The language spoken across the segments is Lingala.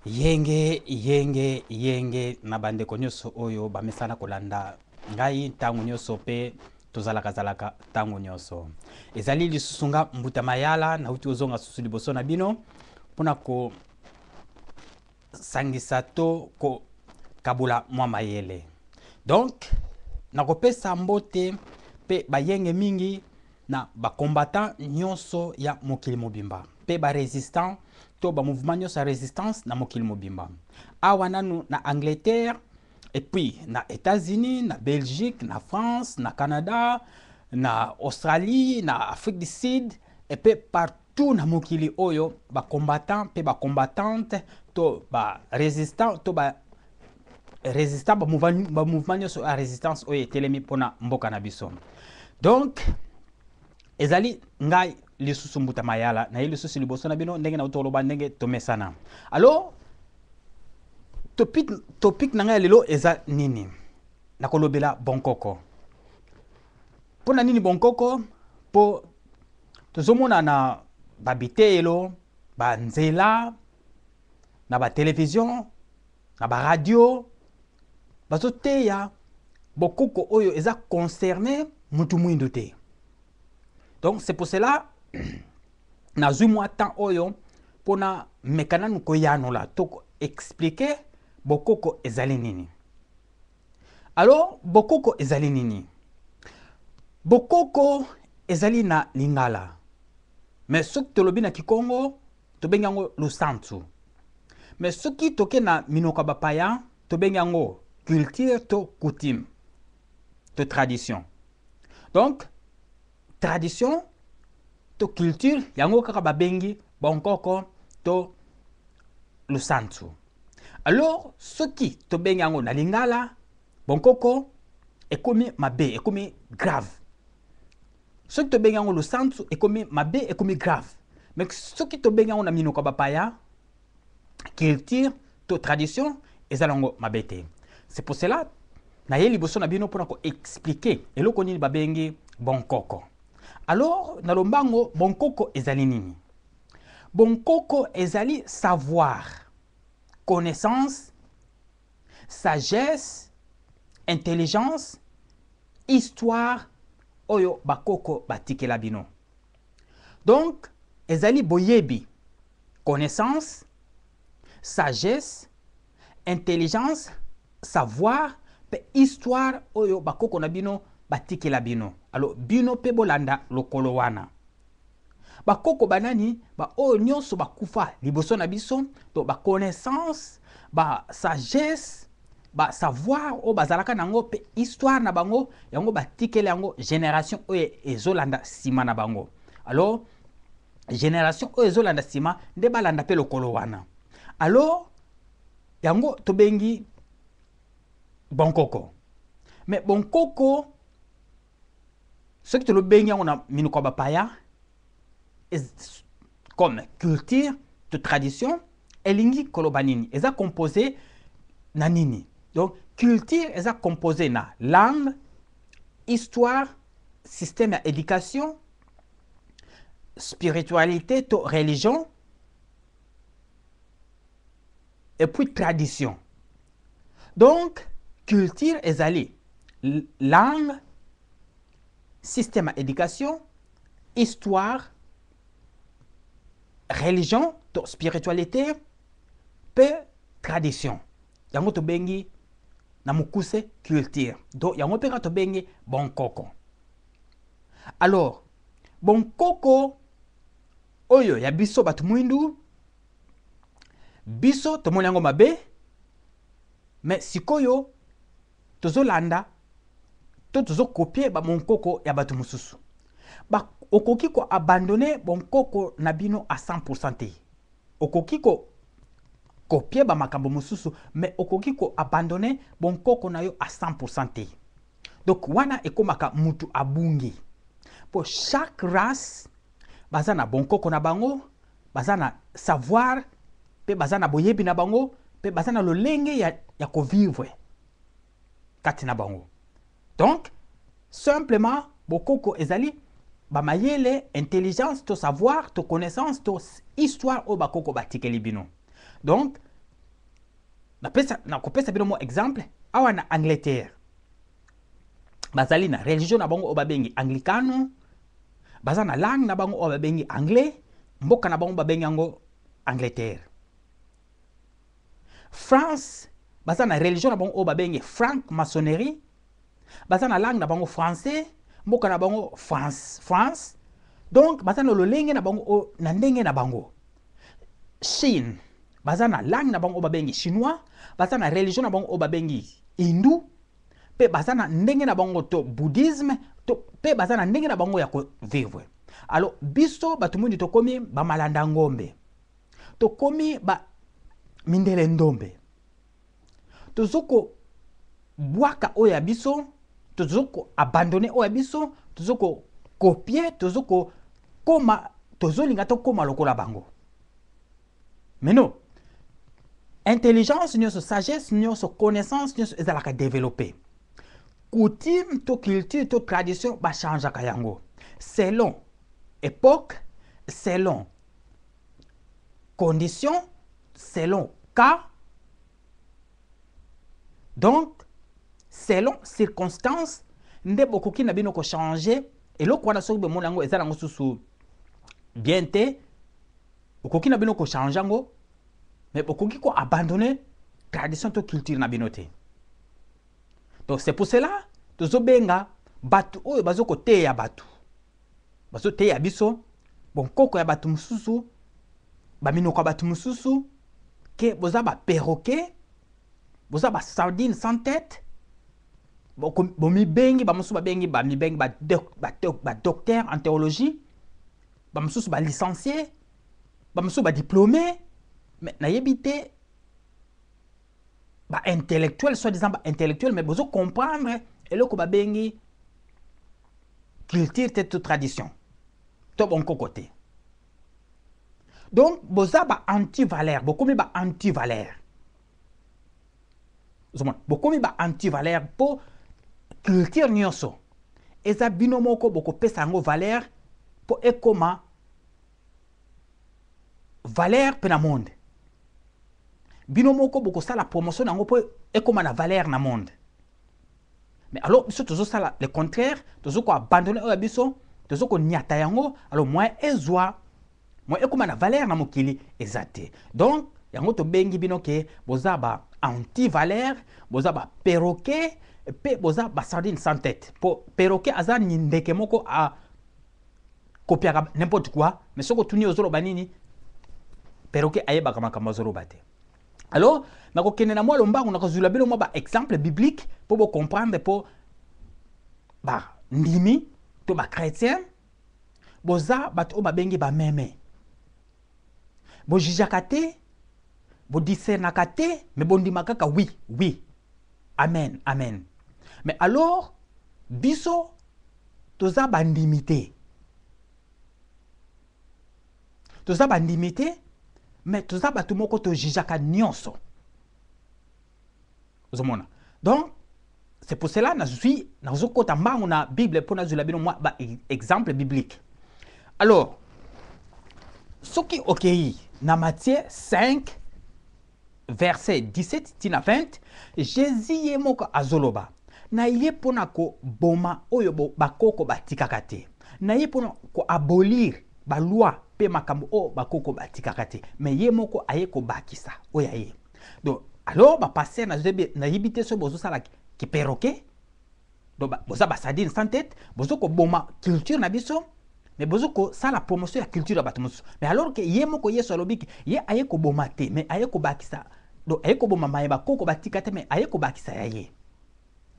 Yenge yenge yenge na bandeko nyonso oyo bamesana kolanda ngai ntango nyonso mpe tozalaka zalaka ntango nyonso. Ezali lisusu nga Mbuta Mayala, nauti kozonga susu liboso na bino mpona kosangisa to kokabola mwa mayele. Donc nakopesa mbote mpe bayenge mingi na ba combattants nyonso ya mokili mobimba mpe ba resistants to ba mouvement nyonso ya resistance na mokili mobimba, awa nanu na Angleterre et puis na États-Unis, na Belgique, na France, na Canada, na Australie, na Afrique du Sud et puis partout na mokili oyo ba combattants mpe ba combattantes to ba résistants to ba résistant, ba mouvement nyonso ya résistance oyo etelemi mpona mboka na biso. Donc ezali ngai lisusu Mbuta Mayala, naye lisusu liboso na bino ndenge nauti koloba, ndenge tomesana. Alors topic na ngai ya lelo eza nini? Nakolobela bonkoko. Mpo na nini bonkoko? Mpo tozomona na babiteyelo, banzela, na batelevizio, na baradio, bazoteya bokoko oyo eza concerne mutu mwindu te. Donc c'est pour cela nazwi mwa temps oyo mpona meka nanu koyanola to expliquer bokoko ezali nini. Alors bokoko ezali nini? Bokoko ezali na lingala, mais soki tolobi na kikongo tobengi yango lusantu, mais soki toke na minoko ya bapaya tobengi yango culture to coutume to tradition. Donc tradition to culture yango kaka babengi bonkoko to lusantu. Alors soki tobengi yango na lingala bonkoko, ekomi mabe, ekomi grave. Soki tobengi yango lusantu, ekomi mabe, ekomi grave. Mais soki tobengi yango na minoko ya bapaya culture to tradition, eza nango mabe te. C'est pour cela naye liboso na bino mpona koexpliquer eloko nini babengi bonkoko. Alors na lombango, bonkoko ezali nini? Bonkoko ezali savoir, connaissance, sagesse, intelligence, histoire oyo bakoko batikela bino. Donc ezali boyebi, connaissance, sagesse, intelligence, savoir mpe histoire oyo bakoko na bino batikela bino. Alors bino mpe bolanda lokolo wana. Bakoko banani? Baoyo nyonso bakufa liboso na biso. To baconnaissance, basagesse, basavoir oyo bazalaka nango mpe histoire na bango, yango batikeli yango génération oyo ezolanda nsima na bango. Alors génération oyo ezolanda nsima nde balanda mpe lokolo wana. Alors yango tobengi bonkoko. Mais bonkoko, soki tolobengi yango na minoko ya bapaya comme culture to tradition, elingi koloba nini? Eza composé na nini? Donc culture eza composé na langue, histoire, système ya éducation, spiritualité to religion et puis tradition. Donc culture ezali langue, système ya éducation, histoire, religion to spiritualité mpe tradition. Yango tobengi na mokuse culture. Donc yango mpe kaka tobengi bonkoko. Alors bonkoko oyo ya biso bato mwindu, biso tomoni yango mabe, mais sikoyo tozolanda to tozocopier babonkoko ya bato mosusu. Okoki koabandonner bonkoko na bino à 100% te. Okoki kocopier bamakambo mosusu, mais okoki koabandonner bonkoko na yo à 100% te. Donc wana ekomaka mutu abungi, po chaque race baza na bonkoko na bango, baza na savoir mpe baza na boyebi na bango mpe baza na lolenge ya kovivre kati na bango. Donc simplement bokoko ezali bamayele, intelligence to savoir to connaissance to histoire oyo bakoko batikeli bino. Donc Napesa, nakopesa bino mwa exemple awa na Angleterre. Bazali na religion na bango oyo babengi anglicano, baza na langue na bango oyo babengi anglais, mboka na bango babengi yango Angleterre. France baza na religion na bango oyo babengi franc maçonnerie, baza na langue na bango français, mboka na bango France, France. Donc baza na lolenge na bango oyo na ndenge na bango. Chine baza na langue na bango oyo babengi chinois, baza na religion na bango oyo babengi hindou, mpe baza na ndenge na bango to bouddhisme to mpe baza na ndenge na bango ya kovivre. Alors biso bato mwindu tokomi bamalanda ngombe, tokomi ba mindele ndombe, tozo kobwaka oyo ya biso, tozo koabandone oyo ya biso, tozo kokopie, tozo kokoma, tozolinga tokoma lokola bango. Mais non, intelligence nyonso, sagesse nyonso, connaissance nyonso ezalaka développé. Coutume to culture to tradition bachangeaka yango selon époque, selon condition, selon cas, donc selon circonstance nde bokoki na bino kochange eloko wana. Soki bomoni yango eza nango susu bien te, okoki na bino kochange yango, mais bokoki koabandonne tradition to culture na bino te. Donc c'est pour cela tozobenga bato oyo bazokoteya bato, bazoteya biso bonkoko ya bato mosusu, baminoko ya bato mosusu, ke boza baperroquet, boza basardine sans tête. Bomibengi, bamosusu babengi, bamibengi badocteur en théologie, bamosusu balicencié, bamosusu badiplômé, mais nayebi te, baintellectuel, soi-disant baintellectuel, mais bozo comprendre eloko babengi culture te to tradition to bonkoko te. Donc boza ba anti-valeur, bokomi ba anti-valeur. Ozomona, bokomi ba anti-valeur mpo culture nyonso eza bino moko bokopesa yango valeur mpo ekoma valeur mpe na monde. Bino moko bokosala promotion na yango mpo ekoma na valeur na monde. Mais alors biso tozosala le contraire, tozo koabandonne oyo ya biso, tozo koniata yango. Alors moyen ezwa, moyen ekoma na valeur na mokili eza te. Donc yango tobengi bino ke boza ba anti-valeur, boza ba perroquet mpe boza ba sardine sans tête, po perroquet aza ndeke moko a kopiaka n'importe quoi, mais soki otuni ozoloba nini, perroquet ayebaka makambo azoloba te. Alors nakokende na mwa lombangu, nakozwila bino mwa baexemple biblique mpo bocomprendre, mpo bandimi to bachrétien boza bato oyo babengi bameme, bojijaka te, bodiscernaka te, mais bondima kaka oui oui, amen amen. Mais alors biso toza bandimi te, toza bandimi te, mais toza bato moko tojijaka nyonso. Ozomona, donc c'est pour cela nazwi, nazokota mbangu na Bible mpo nazwela bino mwa baexemple biblique. Alors soki okei na Matthieu 5 verset 17 tina 20, Jésus ye moko azoloba na ye mpona koboma oyo bakoko batikaka te, na ye mpona koabolir baloi mpe makambo oyo bakoko batikaka te, mais ye moko aye kobakisa oyo aye. Donc alors bapasteur, nayebi te soki bozosala kiperroquet. Donc boza basardine sans tête, bozo koboma culture na biso, mais bozo kosala promotion ya culture ya bato mosusu. Mais alors ke ye moko Yesu alobi ke ye aye koboma te, mais aye kobakisa. Donc aye koboma maye bakoko batika te, mais aye kobakisa ya ye.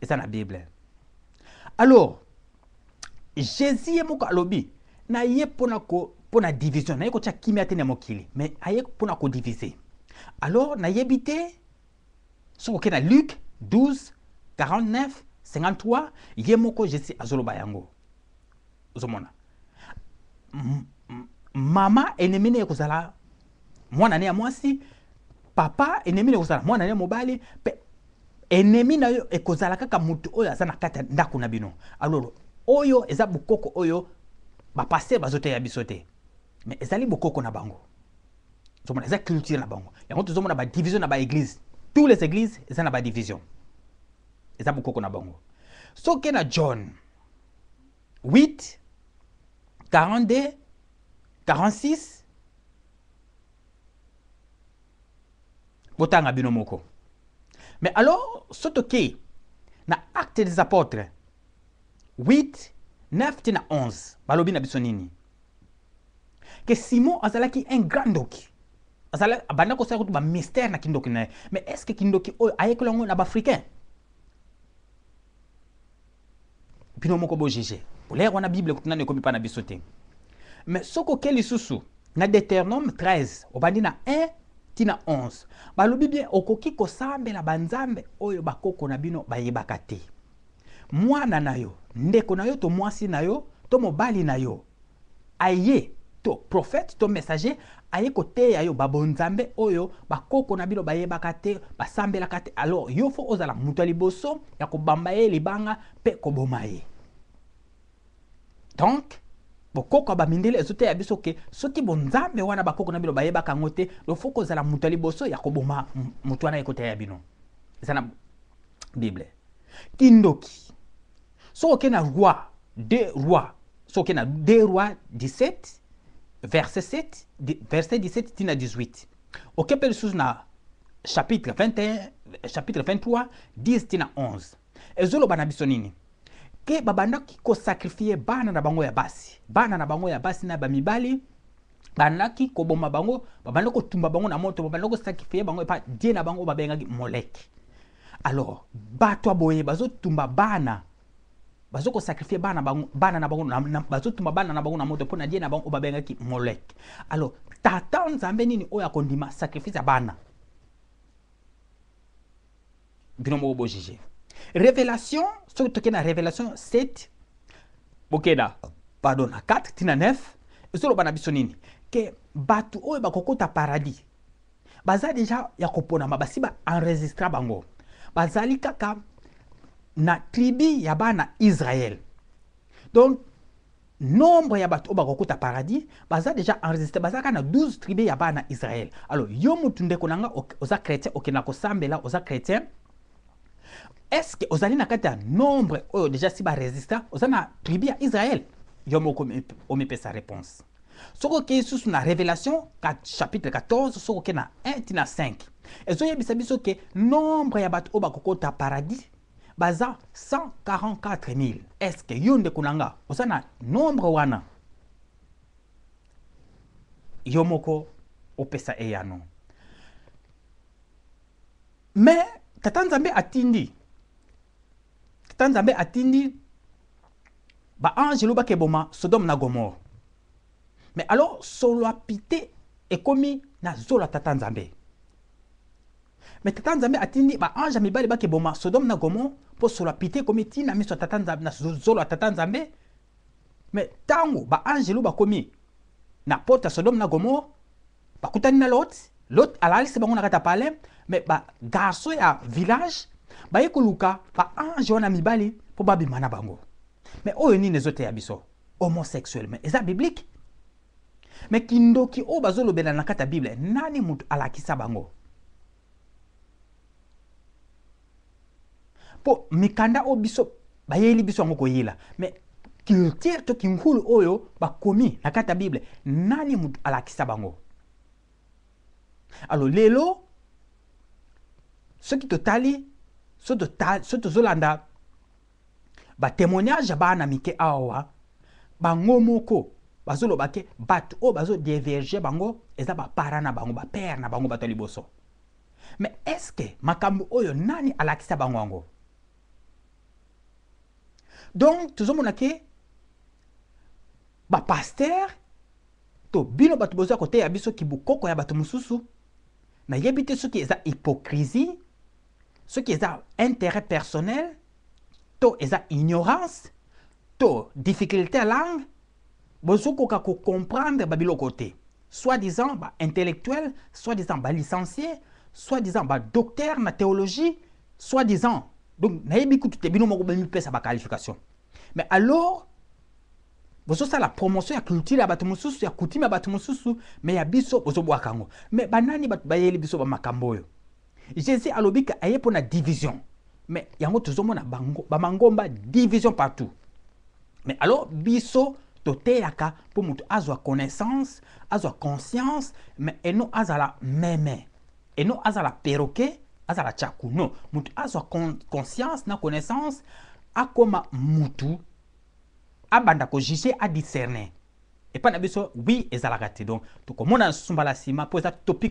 Eza na Bible. Alors Jésus ye moko alobi na ye mpona ko mpona division, naye kotia kimia te na mokili, mais aye mpona kodivise. Alors nayebi te soki oke na Luc 12 49 53, ye moko Jésus azoloba yango. Ozomona, mama ennemi ne ekozala mwana ne ya mwasi, papa ennemi ne ekozala mwana ne mobali, mpe ennemi na yo ekozala kaka motu oyo aza na kati ya ndako na bino. Alors oyo eza bokoko oyo bapasteur bazoteya biso te, mais ezali bokoko na bango. Ozomona, eza culture na bango. Yango tozomona badivision na baéglise. Tous les églises eza na badivision, eza bokoko na bango. Soki na John 8 42 46, botanga bino moko. Mais alors, so toke na Acte des Apôtres 8 9 tina 11, balobi na biso nini? Ke Simon azalaki un grand ndoki, azala abanda kosala kutu bamystère na kindoki na ye. Mais est ce que kindoki oyo ayekoli yango na baafricain? Bino moko bojuge polere wana. Bible kutu nano ekomi mpa na biso te. Mais soki oke lisusu na Deutéronome 13, obandi na 1 tina 11, balobi bien: okoki kosambela banzambe oyo bakoko na bino bayebaka te. Mwana na yo, ndeko na yo, to mwasi na yo, to mobali na yo aye, to prophète to messager aye koteya yo babonzambe oyo bakoko na bino bayebaka te, basambelaka te, alors yo faut ozala moto ya liboso ya kobamba ye libanga mpe koboma ye. Donc bokoko ya bamindele ezoteya biso ke soki bonzambe wana bakoko na bino bayebaka yango te, il faut kozala moto ya liboso ya koboma moto wana ekoteya bino. Eza na Bible. Kindoki, soki oke na roi 2 roi, soki oke na 2 Roi 17 verset 7, verset 17 tina 18, oke mpe lisusu na chapitre 21, chapitre 23, 10 tina 11, ezoloba na biso nini? Ke babandaki kosacrifier bana na bango ya basi, bana na bango ya basi na bamibali, bandaki koboma bango, babandaki kotumba bango na moto, babandaki kosacrifier bango epa dieu na bango oyo babengaki Molek. Alors bato ya boye bazotumba bana, bazokosacrifier bana bango, bana na bango, bazotumba bana na bango na moto mpo na dieu na bango oyo babengaki Molek. Alors tata Nzambe nini oyo akondima sacrifice ya bana? Bino moko bojuge. Révélation, soki tokei na Révélation 7, bokenda, pardon, na 4 tina 9, ezoloba na biso nini? Ke bato oyo bakokota paradis baza déjà ya koponama, basi baenregistra bango, bazali kaka na tribu ya bana Israel. Donc nombre ya bato oyo bakokota paradis baza déjà enregistré, baza kaka na 12 tribu ya bana Israel. Alors yo motu, ndeko na nga, oza chrétien, okenda kosambela, oza chrétien, est ce que ozali na kati ya nombre oyo déjà si baregistra, oza na tribu ya Israel? Yo moko omipesa réponse. Soki okei lisusu na Révélation chapitre 14, soki okei na 1 tina 5, ezoyebisa biso ke nombre ya bato oyo bakokota paradis baza 144 000. Est ce que yo, ndeko na nga, oza na nombre wana? Yo moko opesa eyano. Mais tata Nzambe atindi, tata Nzambe atindi baangelo bakeboma Sodome na Gomore. Mais alors solo ya pite ekomi na zolo ya tata Nzambe. Mais tata Nzambe atindi baange ya mibali bakeboma Sodome na Gomore mpo solo ya pite ekomi ntina miso ya tata Nzambe, na zolo ya tata Nzambe. Mais ntango baangelo bakomi na porte ya Sodome na Gomore, bakutani na Lot. Lot alalisi bango na kati ya palais. Mais bagarçon ya village baye koluka baange wana mibali mpo babima na bango. Mais oyo nini ezoteya biso? Homosexuel, mais eza biblique. Mais kindoki oyo bazolobela na kati ya Bible, nani moto alakisa bango? Mpo mikanda oyo biso bayeli biso yango koyela, mais culture to kinkulu oyo bakomi na kati ya Bible, nani moto alakisa bango? Alors lelo, soki totali, so tozolanda batémoignage ya bana mike awa, bango moko bazoloba ke bato oyo bazodévierger bango eza baparents na bango, bapère na bango, bato ya liboso. Mais est ce que makambo oyo, nani alakisa bango yango? Donc tozomona ke bapasteur to bino bato bozwa koteya biso kibukoko ya bato mosusu, nayebi te soki eza hypocrisie, soki eza intérêt personnel, to eza ignorance, to difficulté ya langue, bozokoka kocomprendre babiloko te. Soi-disant baintellectuel, soi-disant balicencié, soi-disant badocteur na théologie, soi-disant, donc nayebi kutu te, bino moko bamipesa baqualification. Mais alors bozosala promotion ya culture ya bato mosusu, ya coutume ya bato mosusu, mais ya biso bozobwaka yango. Mais banani bato bayeli biso bamakambo oyo? Jésus alobi ke aye mpo na division, mais yango tozomona bamangomba, division partout. Mais alors biso toteyaka mpo moto azwa connaissance, azwa conscience, mais eno azala meme, eno azala perroquet, azala tchaku. Non, moto azwa conscience na connaissance, akoma mutu, abanda kojuger, adiscerner. Epai na biso, oui, ezalaka te. Donc tokomona lisusu mbala nsima mpo eza topic.